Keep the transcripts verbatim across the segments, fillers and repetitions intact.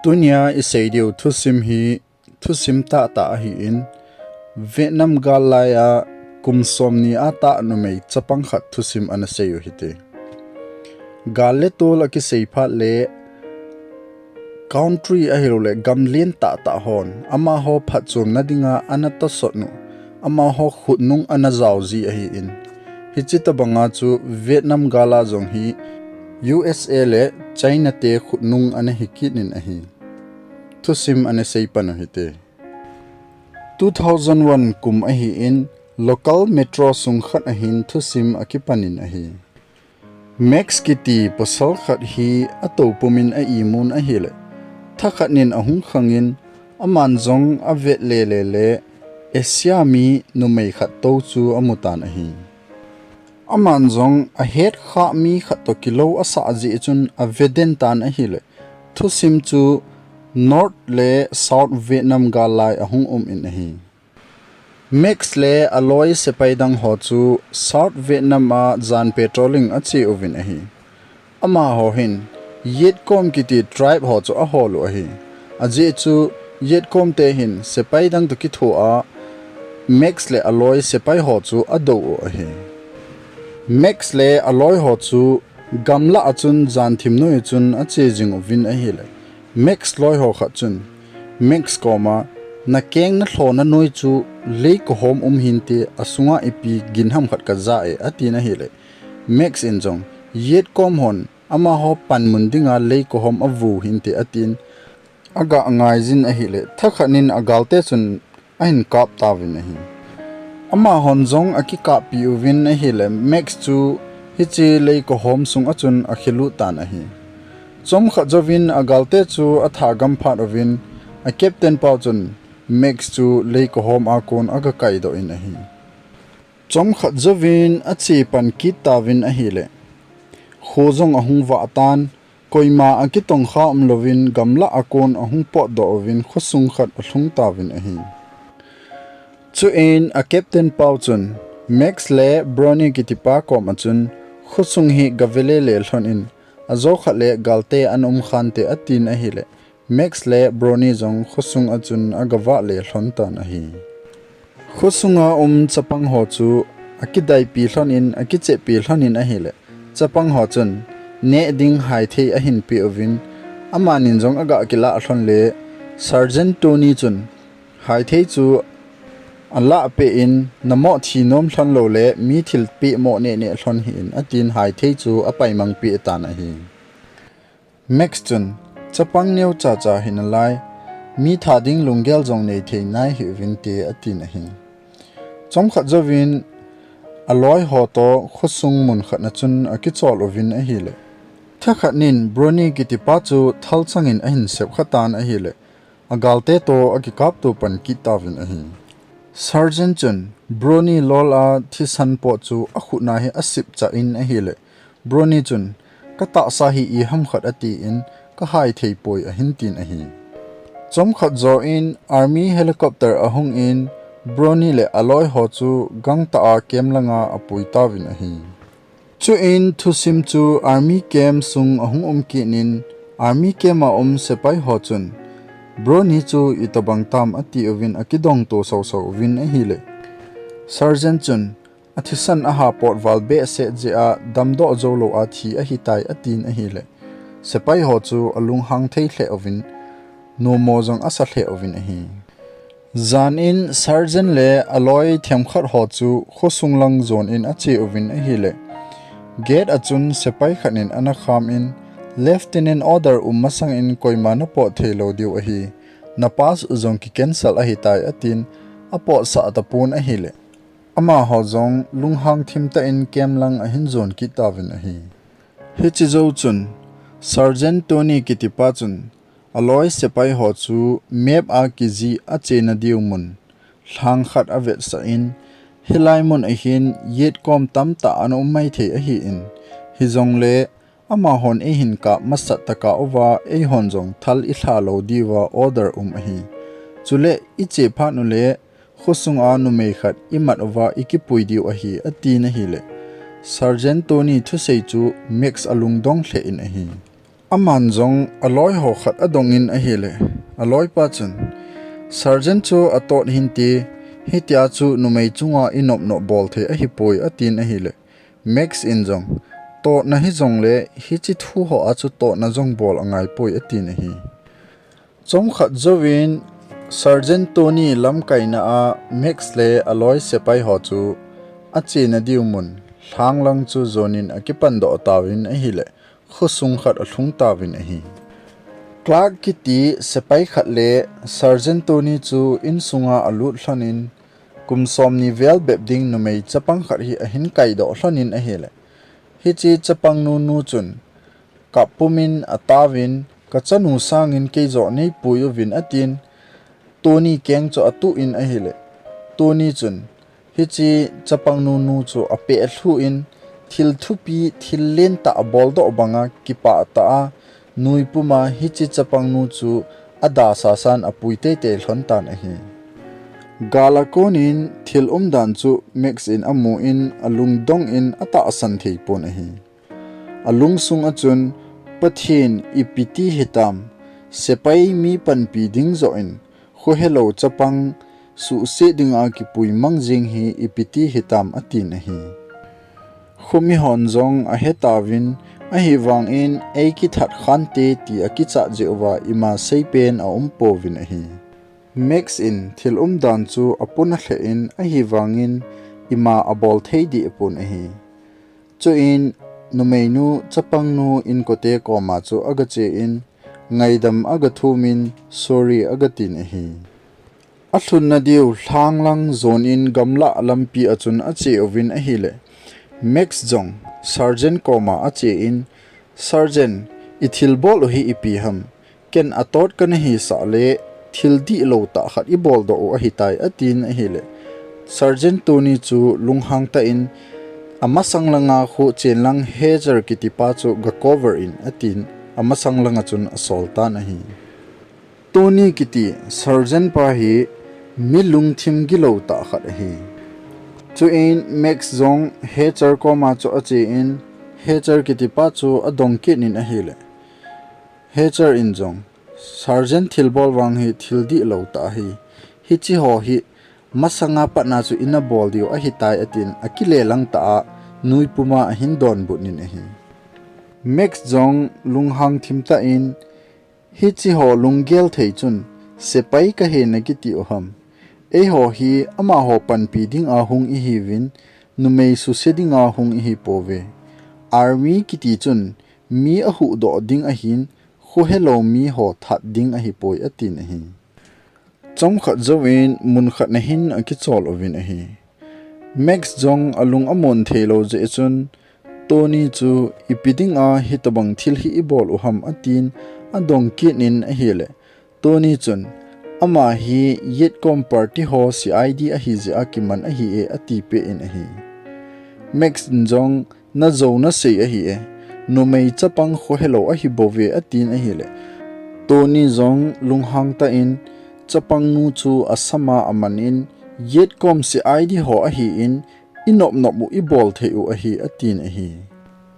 Tunia i sei diu thusim hi thusim tahtah ahi in, Vietnam gal lai a kum som ni a tah numei chapang khat thusim ana sei u hite. Gal le tol a kisei phat le country ahilou le gam lien tahtah hon amaho phatchomna dinga ana tosot u, amaho khutnung ana jao ji ahi in. Hichi tabanga chu Vietnam gal a jong hi U S A le China te khutnung ana hi kit in ahi. Thusim ana sei pan u hite. Two thousand one kum ahi in, local metro sung khat ahin thusim akipan in ahi. Max kiti pasal khat hi ato pumin a imun ahile, thakhat nin ahung khangin, aman jong avet lele le Asia mi numei khat to chu amutan ahi. Aman jong ahet kha mi khat to kilou asah jeh chun aveden tan ahile, thusim chu North le South Vietnam gal lai ahung um in ahi. Max le aloi sepai dang ho chu South Vietnam a jan patrolling ache uvin ahi. Amaho hin Vietcom kiti tribe ho chu ahol u ahi. Ajeh chu Vietcom te hin sepai dang to kitho a Max le aloi sepai ho chu adou u ahi. Max le aloi ho chu gamlah a chun jan thim noi chun ache jing uvin ahile, Max loi ho khat chun Max koma, "Nakeng nalhona noi chu lei kahom um hinte, asunga ipi gin ham khat kaja e," atin ahile, Max in jong, "Vietcom hon amaho panmun dinga lei kahom avu hinte," atin, aga ngaijin ahile, thakhat nin agalte chun ahin kap tauvin ahi. Amahon jong akikappi uvin ahile, Max chu hiche lei kahom sunga chun akhelut tan ahi. Chomkhat jouvin agalte chu atha gam phat uvin, a captain pau chun Max chu lei kahom a kon aga kaidoh in ahi. Chomkhat jouvin ache pan kit tauvin ahile, kho jong ahung vah tan, koima akitongkha umlouvin gamlah a kon ahung potdoh uvin khosung khat alhung tauvin ahi. Chuin a captain pau chun Max le Brownie kitipa koma chun, "Khosung hi gave lele lhon in, ajo khat le galte ana um khante," atin ahile, Max le Brownie jong khosung a chun agavah le lhon tan ahi. Khosunga um chapang ho chu akidaipi lhon in, akichehpi lhon in ahile, chapang ho chun neh ding haithei ahin pe uvin, amanin jong aga kilah lhon le, Sergeant Tony chun haithei chu alah peh in, "Namoh thi nom lhon lou le mi thilpeh moh neh neh lhon hih in," atin haithei chu apaimang peh tan ahi. Max chun, "Chapang neo chacha hinalai, mi tha ding lunggel jong nei thei nai hih uvinte," atin ahi. Chomkhat jouvin aloi ho to khosung mun khat na chun akichol uvin ahile, thakhat nin Brownie kitipa chu thalchang in ahin sepkha tan ahile, agalte to akikapto pan kit tauvin ahi. Sergeant chun Brownie lol a thisan pot chu akhutna hi asipchah in ahile, Brownie chun, "Katahsa hi iham khat," atin, "Kahaithei poi," ahin tin ahi. Chomkhat jouvin army helicopter ahung in, Brownie le aloi ho chu gangtah a camp langa apui tauvin ahi. Chuin thusim chu army camp sung ahung um kit in, army camp a um sepai ho chun, "Brownie chu itobang tam?" ati uvin akidongto soso uvin ahile, Sergeant chun, "Athisan ahapot val behseh jeh a damdoh joulou a thi ahitai," atin ahile, sepai ho chu alunghang thei lheh uvin, nomo jong asa lheh uvin ahi. Jan in Sergeant le aloi themkhat ho chu khosung lang jon in ache uvin ahile, gate a chun sepai khat in ana kham in, "Lieutenant order um masang in koima napot theilou diu ahi, na pass u jong kicancel ahitai," atin, apotsah tapon ahile, amaho jong lunghang thimtah in camp lang ahin jon kit tauvin ahi. Hiche jou chun Sergeant Tony kitipa chun aloi sepai ho chu map a kijih a chena diu mun lhang khat avetsah in, "Hilai mun ahin Vietcom tamtah ana um maithei ahin, hijongle amahon eihin kap masat tah uva eihon jong thal ilha lou diuva order um ahi. Chule iche phat ule khosunga numei khat imat uva ikipui diu ahi," atin ahile, Sergeant Tony thusei chu Max alungdong lheh in ahi. Aman jong aloi ho khat adongin ahile, aloipa chun, Sergeant chu atot hinte, hitia chu numei chunga inopnop bol thei ahipoi, atin ahile, Max in jong, totna hijongle, hiche thu hoa chu totna jong bol angaipoi, atin ahi. Chomkhat jouvin, Sergeant Tony lamkaina a Max le aloi sepai ho chu achena diu mun lhanglang chu jonin akipandoh tauvin ahile, khosung khat alhung tauvin ahi. Clark kiti sepai khat le Sergeant Tony chu insunga alut lhonin, kum somni vel bep ding numei chapang khat hi ahin kaidoh lhonin ahile, hiche chapangnu nu chun, kap pumin ataovin, kachanu sangin keijoh neipui uvin atin, Tony keng chu atuh in ahile, Tony chun, hiche chapangnu nu chu apeh lhuh in, thil thupi, thil lentah aboldoh banga kipah tah a, nui puma hiche chapangnu chu ada sasan apui teitei lhon tan ahi. Gal akonin thil umdan chu Max in amu in alungdong in atahsan theipon ahi. Alungsung a chun, Pathen ipi ti hitam, sepai mi panpi ding joh in, khohelou chapang suhset dinga kipui mang jeng hi ipi ti hitam atin ahi. Khomihon jong ahetauvin, ahivangin eikithat khante ti akichat jeh uva ima seipen aumpouvin ahi. Max in thil umdan chu apuna lheh in ahivangin ima abol thei deh pon ahi. Chuin numeinu chapangnu inkote koma chu agache in ngaidam agathumin sorry agatin ahi. Alhunna diu lhanglang jonin gamlah lampi a chun ache uvin ahile, Max jong Sergeant koma ache in, Sergeant, ithilbol u hi ipi ham, ken atot kanahisah le thil dihlou tah khat iboldoh u ahitai atin ahile, Sergeant Tony chu lunghang tah in, amasang langa khu chenlang Hatcher kitipa chu ga cover in atin, amasang langa chun asol tan ahi. Tony kiti Sergeant pa hi mi lungthim gilou tah khat ahi. Chuin Max jong Hatcher koma chu ache in, Hatcher kitipa chu adong kit in ahile, Hatcher in jong, Sergeant thilbol vang hi thil dihlou tah ahi. Hicheho hi masanga patna chu ina bol diu ahitai atin, akilelang tah a nui puma ahin donbut in ahi. Max jong lunghang thim tah in, hicheho lunggel thei chun sepai kahi nakiti u ham. Eiho hi amaho panpi dinga hung ihiuvin, numei suse dinga hung ihipouve. Army kiti chun mi ahuhdoh ding ahin, khohelou miho that ding ahipoi atin ahi. Chomkhat jouvin mun khat na hin akichol uvin ahi. Max jong alung amon theilou jeh chun, Tony chu ipi dinga hitobang thil hi ibol u ham atin, adong kit in ahile, Tony chun, ama hi Vietcom party ho C I D ahi jeh a kiman ahi e atipeh in ahi. Max in jong, najou nasei ahi e, numei chapang khohelou ahibouve atin ahile, Tony jong lunghang tah in, chapangnu chu asama aman in, Vietcom C I D ho ahin, inopnop u ibol thei u ahi atin ahi.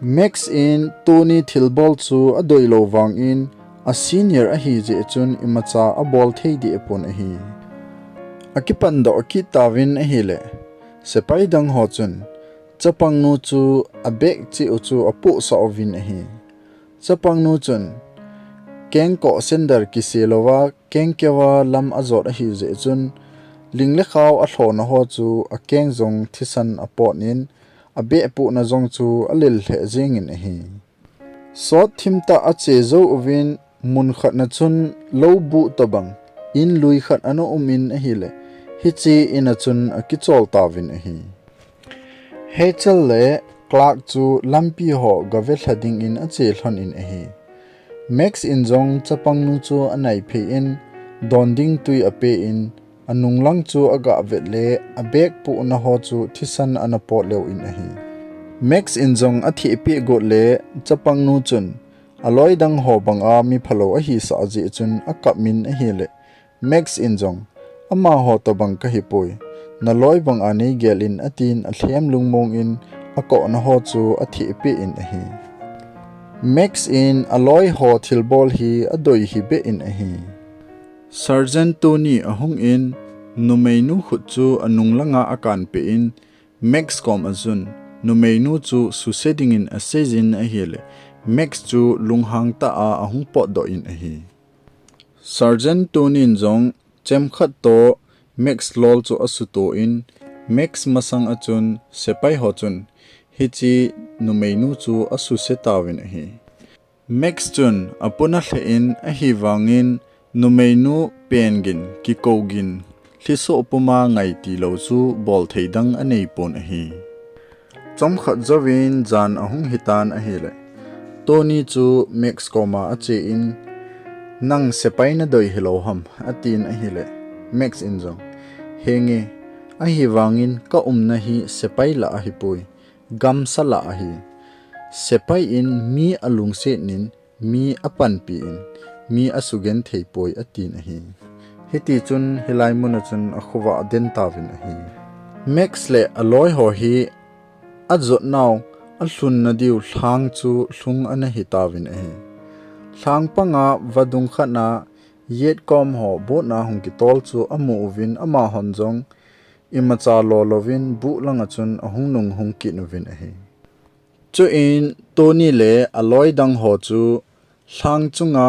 Max in Tony thilbol chu adoilou vangin, a senior ahi jeh chun imacha abol thei deh pon ahi. Akipandoh kit tauvin ahile, sepai dang ho chun, chapangnu chu abag cheh u chu apohsah uvin ahi. Chapangnu chun, kengkoh sandal kise louva, kengkeuva lam ajot ahi jeh chun, ling le khao alhona ho chu akeng jong thisan apot in, abehpohna jong chu alel lheh jengin ahi. Sot thim tah ache jou uvin, mun khat na chun lou buh tobang, in lui khat ana um in ahile, hiche in a chun akichol tauvin ahi. Hatcher le Clark chu lampi ho gave lha dingin ache lhon in ahi. Max in jong chapangnu chu anaiphei in, don ding tui apen, anunglang chu aga vet le, abag pohna ho chu thisan ana pot leu in ahi. Max in jong athehpeh got le, chapangnu chun, aloi dang ho banga mi phalou ahisah jeh chun akap in ahile, Max in jong, amaho tobang kahipoi, naloi banga neigel in atin alhem lungmong in akohna ho chu athehpeh in ahi. Max in aloi ho thilbol hi adoi hih beh in ahi. Sergeant Tony ahung in, numeinu khut chu anung langa akan peh in, Max kom a chun numeinu chu suse dingin aseijin ahile, Max chu lunghang tah a ahung potdoh in ahi. Sergeant Tony in jong chemkhat toh Max lol chu asuto in, Max masang a chun sepai ho chun hiche numeinu chu asuse tauvin ahi. Max chun apuna lheh in, ahivangin numeinu pen gin, kikou gin, lhisoh puma ngai tilou chu bol thei dang aneipon ahi. Chomkhat jouvin jan ahung hitan ahile, Tony chu Max koma ache in, "Nang sepai nadoi hilou ham?" atin ahile, Max in jong, "Henge, ahivangin kaumna hi sepai lah ahipoi, gamsa lah ahi. Sepai in mi alungset in, mi apanpi in, mi asugenthei poi," atin ahi. Hitichun hilai mun a chun akhovah aden tauvin ahi. Max le aloi ho hi ajotnau alhunna diu lhang chu lhung ana hitauvin ahi. Lhang panga vadung khat a yetkom ho boat a hung kitol chu amu uvin, amahon jong imacha lo louvin boat langa chun ahung nung hung kit uvin ahi. Chuin Tony le aloi dang ho chu lhang chunga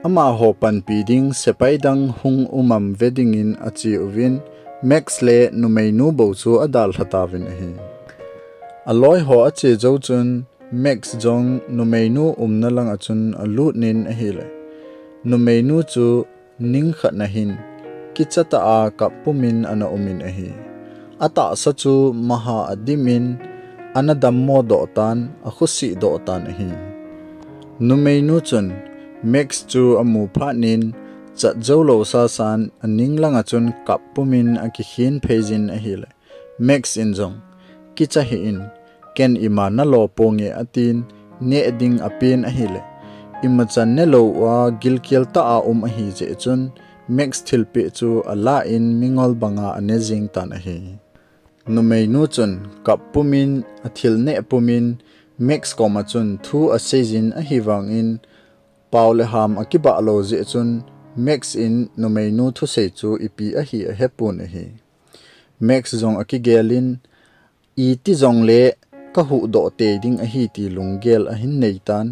amaho panpi ding sepai dang hung um am ve dingin ache uvin, Max le numeinu bou chu adalha tauvin ahi. Aloi ho ache jou chun Max jong numeinu umna langa chun alut in ahile, numeinu chu ning khat na hin kicha tah a kap pumin ana umin ahi. Atahsa chu maha adimin ana dammo doh tan, akhosih doh tan ahi. Numeinu chun Max chu amu phat in chat jou lou sasan aning langa chun kap pumin akikhen pheijin ahile, Max in jong, "Kicha hih in, ken ima nalo ponge," atin, neh ding apen ahile, imacha nelou a gilkel tah a um ahi jeh chun, Max thilpeh chu alah in mingol banga ane jing tan ahi. Numeinu chun kap pumin, athil neh pumin, Max koma chun thu aseijin ahivangin, pao le ham akibah lou jeh chun, Max in numeinu thusei chu ipi ahi ahepon ahi. Max jong akigel in, "Iti jongle kahuhdoh tei ding ahi," ti lunggel ahin nei tan.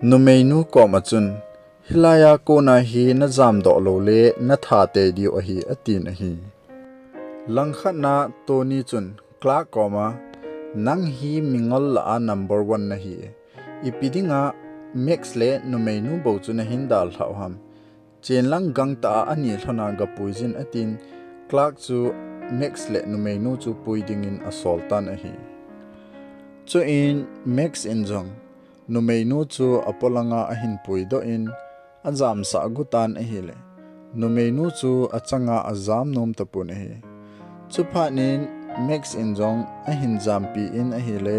Numeinu koma chun, "Hilai a kona hi najamdoh loule natha tei diu ahi," atin ahi. Langkhat na Tony chun Clark koma, "Nang hi mingol lah a number one nahi e. Ipi dinga Max le numeinu bou chu nahin dalhau ham? Chenlang gangtah a ani lhona gapuijin," atin, Clark chu Max le numeinu chu pui dingin asol tan ahi. Chuin Max in jong numeinu chu apolanga ahin puidoh in, ajamsah gu tan ahile, numeinu chu achanga ajam nom tapon ahi. Chuphat in Max in jong ahin jampi in ahile,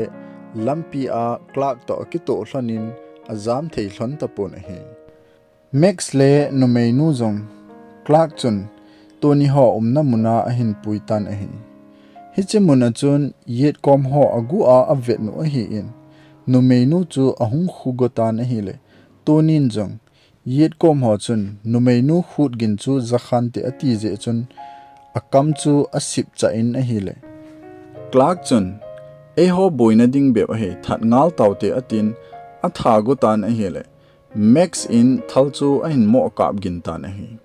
lampi a Clark toh akitoh lhon in ajam thei lhon tapon ahi. Max le numeinu jong Clark chun Tony ho umna muna ahin pui tan ahi. Hiche muna chun yetkom ho agu a avet u ahin, numeinu chu ahung khu go tan ahile, Tony in jong yetkom ho chun numeinu khut gin chu jakhante ati jeh chun akam chu asipcha in ahile, Clark chun, "Eiho boina ding bep ahi, that ngal taute," atin, atha gu tan ahile, Max in thal chu ahin mo kap gin tan ahi.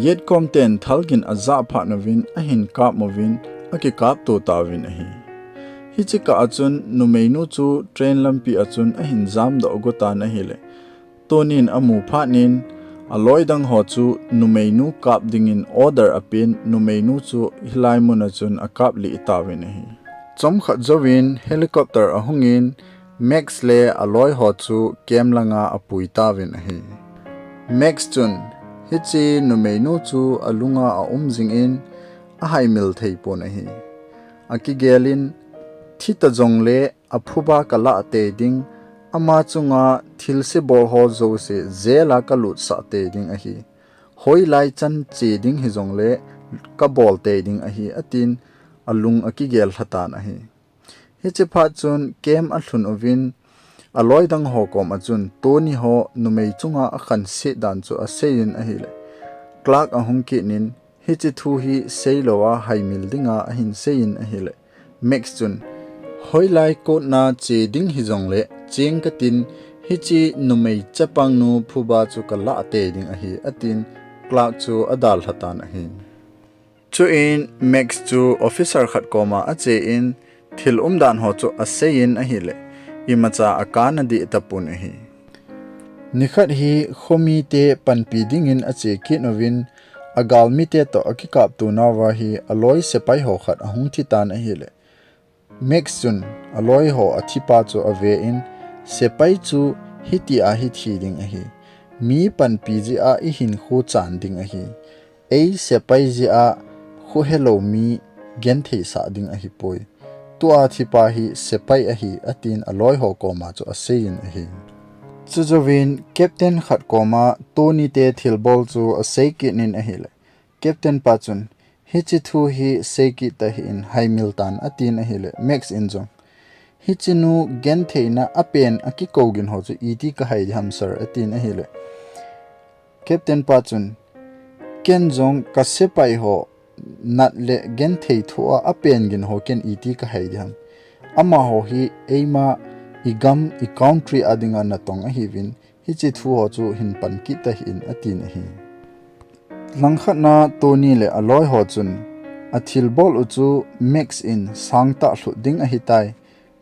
Yetkom ten thal gin ajah phat uvin ahin kap uvin akikap to tauvin ahi. Hiche kah a chun numeinu chu train lampi a chun ahin jamdoh gu tan ahile, Tony in amu phat in aloi dang ho chu numeinu kap dingin order apen, numeinu chu hilai mun a chun akap lih tauvin ahi. Chomkhat jouvin helicopter ahung in Max le aloi ho chu camp langa apui tauvin ahi. Max chun hiche numeinu chu alunga aum jingin ahaimil thei pon ahi. Akigel in, "Thi ta jongle aphuba kalah tei ding, ama chunga thilse bol ho jouse jail a kalutsah tei ding ahi. Hoilai chan che ding hijongle kabol tei ding ahi," atin alung akigel lha tan ahi. Hiche phat chun camp alhun uvin, Aloi dang ho koma chun Tony ho numei chunga akhanset dan chu aseiyin ahile, Clark ahung kit in, hiche thu hi seilou a haimil dinga ahin seiyin ahile, Max chun, hoilai court na che ding hijongle cheng katin, hiche numei chapangnu phuba chu kalah tei ding ahi, atin Clark chu adalha tan ahi. Chuin Max chu officer khat koma achein, thil umdan ho chu aseiyin ahile, imacha akana dih tapon ahi. Nikhat hi khomite panpi dingin ache kit uvin, agalmite toh akikapto nauva hi aloi sepai ho khat ahung thi tan ahile, Max chun aloi ho athipa chu avein, sepai chu hitia hi thi ding ahi. Mi panpi jeh a ihinkho chan ding ahi. Ei sepai jeh a khohelou mi gentheisah ding ahipoi. Tua thipa hi sepai ahi, atin aloi ho koma chu aseiyin ahi. Chujouvin Captain khat koma Tony te thilbol chu asei kit in ahile, Captain pa chun, hiche thu hi sei kit tahih in haimil tan, atin ahile, Max in jong, hichenu gentheina apen akikou gin ho chu iti kahai diham sir, atin ahile, Captain pa chun, ken jong kasepai ho nat le genthei thoh a apen gin ho ken iti kahai diham. Amaho hi eima igam icountry a dinga natong ahiuvin, hiche thu ho chu hin pan kit tahih in, atin ahi. Langkhat na Tony le aloi ho chun athilbol u chu Max in sangtah lhut ding ahitai,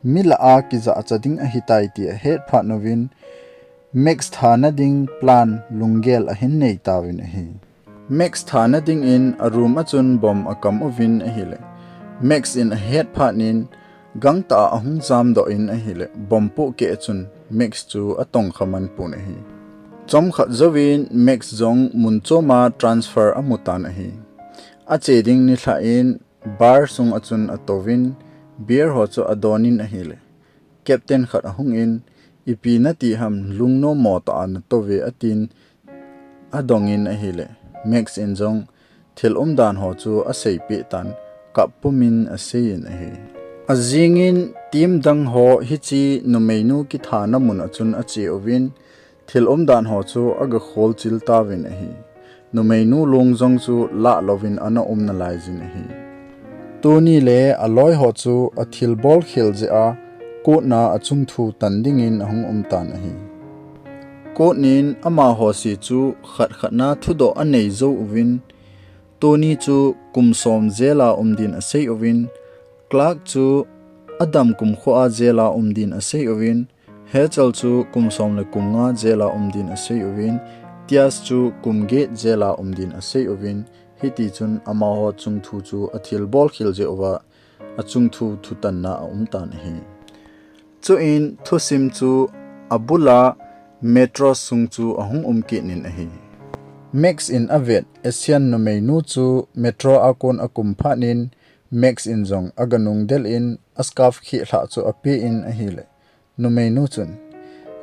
mi lah a kijahcha ding ahitai ti ahet phat uvin, Max thana ding plan lunggel ahin nei tauvin ahi. Max thana dingin aroom a chun bomb akam uvin ahile, Max in ahet phat in gangtah a ahung jamdoh in ahile, bomb pohkeh a chun Max chu atongkha man pon ahi. Chomkhat jouvin Max jong mun choma transfer amu tan ahi. Ache ding nilhah in bar sunga chun atouvin, beer ho chu adonin ahile, Captain khat ahungin, ipi nati ham, lungnommo tah a natouve, atin adongin ahile, Max in jong thil umdan ho chu aseipeh tan, kap pumin aseiyin ahi. Ajingin team dang ho hiche numeinu kithana mun a chun ache uvin, thil umdan ho chu aga kholchil tauvin ahi. Numeinu long jong chu lah louvin ana um nalaijin ahi. Tony le aloi ho chu athilbol khel jeh a court na achungthu tan dingin ahung um tan ahi. Court in amaho se chu khat khat na thudoh anei jou uvin, Tony chu kum som jail a um din asei uvin, Clark chu adam kumkho a jail a um din asei uvin, Hazel chu kum som le kum nga jail a um din asei uvin, Tias chu kum get jail a um din asei uvin, hitichun amaho chungthu chu athilbol khel jeh uva achungthu thutanna aum tan ahi. Chuin thusim chu abula metro sung chu ahung um kit in ahi. Max in avet Asian numeinu chu metro a kon akum phat in Max in jong aga nungdel in ascarf khih lhah chu apen ahile, numeinu chun,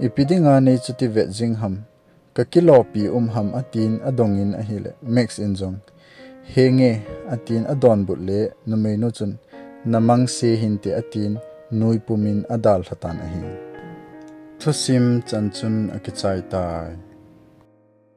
ipi dinga neichuti vet jing ham, kakilopi um ham, atin adongin ahile, Max in jong, henge, atin adonbut le, numeinu chun, namangse hinte, atin nuipumin adalha tan ahi. Thusim chan chun akichai tai.